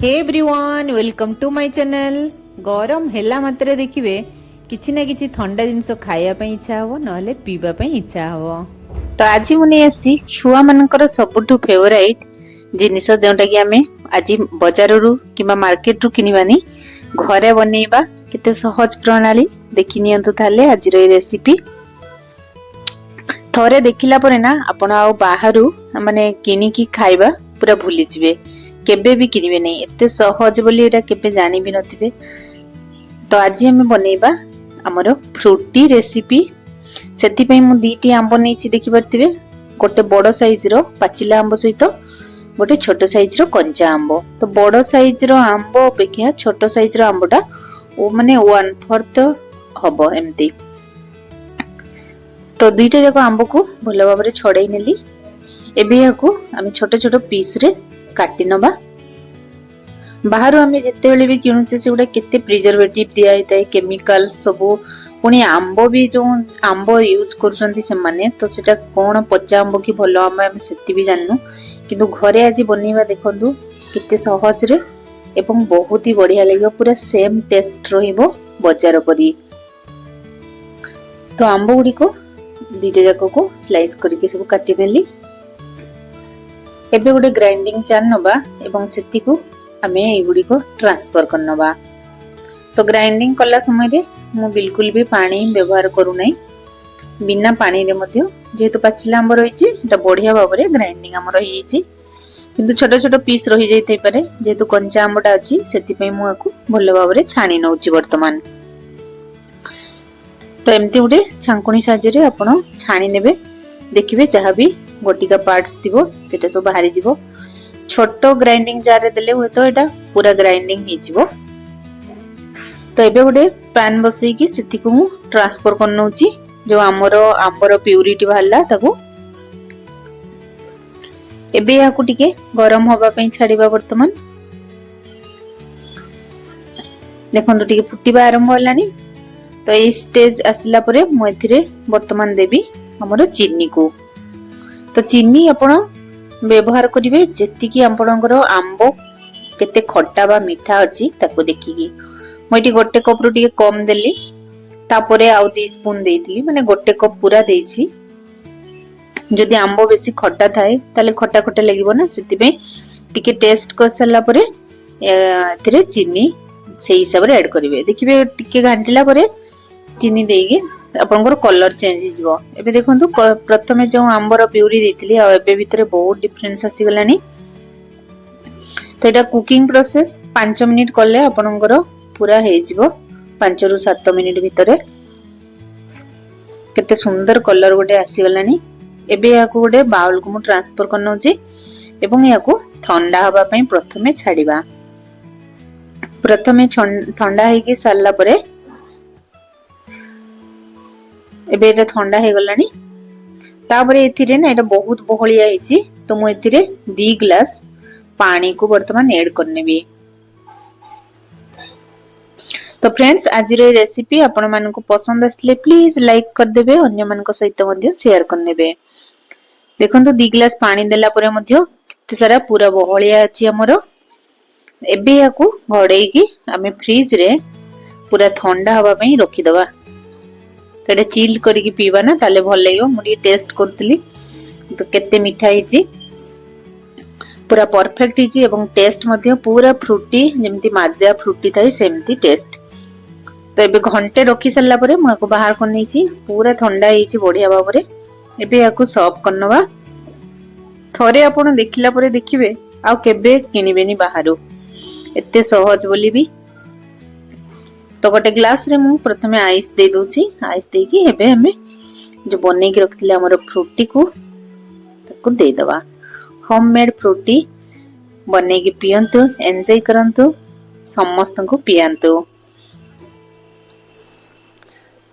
Hey everyone, welcome to my channel. ଗରମ ହେଲା ମାତ୍ରେ ଦେଖିବେ କିଛି ନା କିଛି ଥଣ୍ଡା ଜିନିଷ ଖାଇବା ପାଇଁ ଇଚ୍ଛା ହବ, ନହେଲେ ପିଇବା ପାଇଁ ଇଚ୍ଛା ହବ। ତ ଆଜି ମୁଁ ନେଇ ଆସିଛି ଛୁଆମାନଙ୍କର ସବୁଠୁ ଫେଭରାଇଟ୍ ଜିନିଷ, ଯେଉଁଟାକି ଆମେ ଆଜି ବଜାରରୁ କିମ୍ବା ମାର୍କେଟରୁ କିଣିବାନି, ଘରେ ବନେଇବା। କେତେ ସହଜ ପ୍ରଣାଳୀ ଦେଖି ନିଅନ୍ତୁ ତାହେଲେ ଆଜିର ଏଇ ରେସିପି। ଥରେ ଦେଖିଲା ପରେ ନା ଆପଣ ଆଉ ବାହାରୁ ମାନେ କିଣିକି ଖାଇବା ପୁରା ଭୁଲିଯିବେ। କେବେ ବି କିଣିବେ ନାହିଁ। ଏତେ ସହଜ ବୋଲି ଏଇଟା କେବେ ଜାଣି ବି ନଥିବେ। ତ ଆଜି ଆମେ ବନେଇବା ଆମର ଫ୍ରୁଟି ରେସିପି। ସେଥିପାଇଁ ମୁଁ ଦିଟି ଆମ୍ବ ନେଇଛି, ଦେଖିପାରୁଥିବେ। ଗୋଟେ ବଡ ସାଇଜର ପାଚିଲା ଆମ୍ବ ସହିତ ଗୋଟେ ଛୋଟ ସାଇଜର କଞ୍ଚା ଆମ୍ବ। ତ ବଡ ସାଇଜର ଆମ୍ବ ଅପେକ୍ଷା ଛୋଟ ସାଇଜର ଆମ୍ବଟା ମାନେ 1/4 ହବ ଏମିତି। ତ ଦୁଇଟା ଯାକ ଆମ୍ବକୁ ଭଲ ଭାବରେ ଛଡେଇ ନେଲି। ଏବେ ଏହାକୁ ଆମେ ଛୋଟ ଛୋଟ ପିସରେ କାଟି ନବା। ବାହାରୁ ଆମେ ଯେତେବେଳେ ବି କିଣୁଛେ, ସେଗୁଡ଼ା କେତେ ପ୍ରିଜରଭେଟିଭ ଦିଆ ହେଇଥାଏ, କେମିକାଲ ସବୁ। ପୁଣି ଆମ୍ବ ବି ଯୋଉ ଆମ୍ବ ୟୁଜ କରୁଛନ୍ତି ସେମାନେ, ତ ସେଟା କଣ ପଚା ଆମ୍ବ କି ଭଲ ଆମ୍ବ, ଆମେ ସେଠି ବି ଜାଣିନୁ। କିନ୍ତୁ ଘରେ ଆଜି ବନେଇବା, ଦେଖନ୍ତୁ କେତେ ସହଜରେ ଏବଂ ବହୁତ ହି ବଢିଆ ଲାଗିବ। ପୁରା ସେମ୍ ଟେଷ୍ଟ ରହିବ ବଜାର ପରି। ତ ଆମ୍ବ ଗୁଡ଼ିକ ଦିଟା ଯାକକୁ ସ୍ଲାଇସ୍ କରିକି ସବୁ କାଟିନେଲି। ଏବେ ଗୋଟେ ଗ୍ରାଇଣ୍ଡିଙ୍ଗ ଜାର ନବା ଏବଂ ସେଥିକୁ ଆମେ ଏଇଗୁଡ଼ିକ ଟ୍ରାନ୍ସଫର କରିନବା। ତ ଗ୍ରାଇଣ୍ଡିଙ୍ଗ କଲା ସମୟରେ ମୁଁ ବିଲକୁଲ ବି ପାଣି ବ୍ୟବହାର କରୁନାହିଁ। ବିନା ପାଣିରେ ମଧ୍ୟ, ଯେହେତୁ ପାଚିଲା ଆମ୍ବ ରହିଛି, ଏଟା ବଢିଆ ଭାବରେ ଗ୍ରାଇଣ୍ଡିଙ୍ଗ ଆମର ହେଇଯାଇଛି। କିନ୍ତୁ ଛୋଟ ଛୋଟ ପିସ୍ ରହିଯାଇଥାଇପାରେ, ଯେହେତୁ କଞ୍ଚା ଆମ୍ବଟା ଅଛି। ସେଥିପାଇଁ ମୁଁ ଆକୁ ଭଲ ଭାବରେ ଛାଣି ନଉଛି ବର୍ତ୍ତମାନ। ତ ଏମିତି ଗୋଟେ ଛାଙ୍କୁଣି ସାହାଯ୍ୟରେ ଆପଣ ଛାଣି ନେବେ। ଦେଖିବେ ଯାହା ବି ଗୋଟିକା ପାର୍ଟସ ଥିବ, ସେଟା ସବୁ ବାହାରିଯିବ। ଛୋଟ ଗ୍ରାଇଣ୍ଡିଙ୍ଗ ଜାରରେ ଦେଲେ ହୁଏତ ଏଇଟା ପୁରା ଗ୍ରାଇଣ୍ଡିଙ୍ଗ ହେଇଯିବ। ତ ଏବେ ଗୋଟେ ପ୍ୟାନ୍ ବସେଇକି ସେଥିକୁ ମୁଁ ଟ୍ରାନ୍ସଫର କରିନଉଛି ଯୋଉ ଆମର ଆମ୍ବର ପ୍ୟୁରିଟି ବାହାରିଲା ତାକୁ। ଏବେ ଏହାକୁ ଟିକେ ଗରମ ହବା ପାଇଁ ଛାଡିବା ବର୍ତ୍ତମାନ। ଦେଖନ୍ତୁ, ଟିକେ ଫୁଟିବା ଆରମ୍ଭ ହେଲାଣି। ତ ଏଇ ଷ୍ଟେଜ ଆସିଲା ପରେ ମୁଁ ଏଥିରେ ବର୍ତ୍ତମାନ ଦେବି ଆମର ଚିନିକୁ। ତ ଚିନି ଆପଣ ବ୍ୟବହାର କରିବେ ଯେତିକି ଆପଣଙ୍କର ଆମ୍ବ କେତେ ଖଟା ବା ମିଠା ଅଛି ତାକୁ ଦେଖିକି। ମୁଁ ଏଠି ଗୋଟେ କପରୁ ଟିକେ କମ ଦେଲି, ତାପରେ ଆଉ 2 ସ୍ପୁନ ଦେଇଥିଲି, ମାନେ ଗୋଟେ କପ୍ ପୁରା ଦେଇଛି। ଯଦି ଆମ୍ବ ବେଶୀ ଖଟା ଥାଏ, ତାହେଲେ ଖଟା ଖଟା ଲାଗିବ ନା। ସେଥିପାଇଁ ଟିକେ ଟେଷ୍ଟ କରିସାରିଲା ପରେ ଏଥିରେ ଚିନି ସେଇ ହିସାବରେ ଆଡ୍ କରିବେ। ଦେଖିବେ, ଟିକେ ଘାଣ୍ଟିଲା ପରେ ଚିନି ଦେଇକି ଆପଣଙ୍କର କଲର ଚେଞ୍ଜ ହେଇଯିବ। ଏବେ ଦେଖନ୍ତୁ, ପ୍ରଥମେ ଯୋଉ ଆମ୍ବର ପ୍ୟୁରି ଦେଇଥିଲି ଆଉ ଏବେ ଭିତରେ ବହୁତ ଡିଫରେନ୍ସ ଆସିଗଲାଣି। ତ ଏଇଟା କୁକିଂ ପ୍ରୋସେସ 5 ମିନିଟ କଲେ ଆପଣଙ୍କର ପୁରା ହେଇଯିବ, 5ରୁ 7 ମିନିଟ ଭିତରେ। କେତେ ସୁନ୍ଦର କଲର ଗୋଟେ ଆସିଗଲାଣି। ଏବେ ଏହାକୁ ଗୋଟେ ବାଉଲକୁ ମୁଁ ଟ୍ରାନ୍ସଫର କରିନଉଛି ଏବଂ ଏହାକୁ ଥଣ୍ଡା ହବା ପାଇଁ ପ୍ରଥମେ ଛାଡିବା। ପ୍ରଥମେ ଥଣ୍ଡା ହେଇକି ସାରିଲା ପରେ, ଏବେ ଏଇଟା ଥଣ୍ଡା ହେଇଗଲାଣି। ତାପରେ ଏଥିରେ ନା ଏଇଟା ବହୁତ ବହଳିଆ ହେଇଛି, ତ ମୁଁ ଏଥିରେ 2 ଗ୍ଲାସ ପାଣିକୁ ବର୍ତ୍ତମାନ ଏଡ୍ କରିନେବି। ତ ଫ୍ରେଣ୍ଡସ୍, ଆଜିର ଏଇ ରେସିପି ଆପଣମାନଙ୍କୁ ପସନ୍ଦ ଆସିଲେ ପ୍ଲିଜ ଲାଇକ୍ କରିଦେବେ, ଅନ୍ୟମାନଙ୍କ ସହିତ ମଧ୍ୟ ସେୟାର କରିନେବେ। ଦେଖନ୍ତୁ, 2 ଗ୍ଲାସ ପାଣି ଦେଲା ପରେ ମଧ୍ୟ କେତେ ସାରା ପୁରା ବହଳିଆ ଅଛି ଆମର। ଏବେ ଏହାକୁ ଘୋଡେଇକି ଆମେ ଫ୍ରିଜରେ ପୁରା ଥଣ୍ଡା ହବା ପାଇଁ ରଖିଦବା। ତ ଏଇଟା ଚିଲ୍ କରିକି ପିଇବା ନା, ତାହେଲେ ଭଲ ଲାଗିବ। ମୁଁ ଟିକେ ଟେଷ୍ଟ କରୁଥିଲି ତ କେତେ ମିଠା ହେଇଛି। ପୁରା ପରଫେକ୍ଟ ହେଇଛି ଏବଂ ଟେଷ୍ଟ ମଧ୍ୟ ପୁରା ଫ୍ରୁଟି, ଯେମିତି ମାଜା ଫ୍ରୁଟି ଥାଏ ସେମିତି ଟେଷ୍ଟ। ତ ଏବେ ଘଣ୍ଟେ ରଖି ସାରିଲା ପରେ ମୁଁ ଏହାକୁ ବାହାର କରିନେଇଛି। ପୁରା ଥଣ୍ଡା ହେଇଛି ବଢିଆ ଭାବରେ। ଏବେ ଏହାକୁ ସର୍ଭ କରିନବା। ଥରେ ଆପଣ ଦେଖିଲା ପରେ ଦେଖିବେ, ଆଉ କେବେ କିଣିବେନି ବାହାରୁ, ଏତେ ସହଜ ବୋଲି ବି। ତ ଗୋଟେ ଗ୍ଲାସରେ ମୁଁ ପ୍ରଥମେ ଆଇସ୍ ଦେଇ ଦଉଛି। ଆଇସ୍ ଦେଇକି ଏବେ ଆମେ ଯୋଉ ବନେଇକି ରଖିଥିଲେ ଆମର ଫ୍ରୁଟିକୁ, ତାକୁ ଦେଇଦବା। ହୋମ ମେଡ୍ ଫ୍ରୁଟି ବନେଇକି ପିଅନ୍ତୁ, ଏନ୍ଜୟ କରନ୍ତୁ, ସମସ୍ତଙ୍କୁ ପିଆନ୍ତୁ।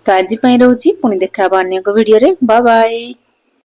ତ ଆଜି ପାଇଁ ରହୁଛି। ପୁଣି ଦେଖା ହବା ଅନ୍ୟ ଏକ ଭିଡିଓରେ। Bye bye.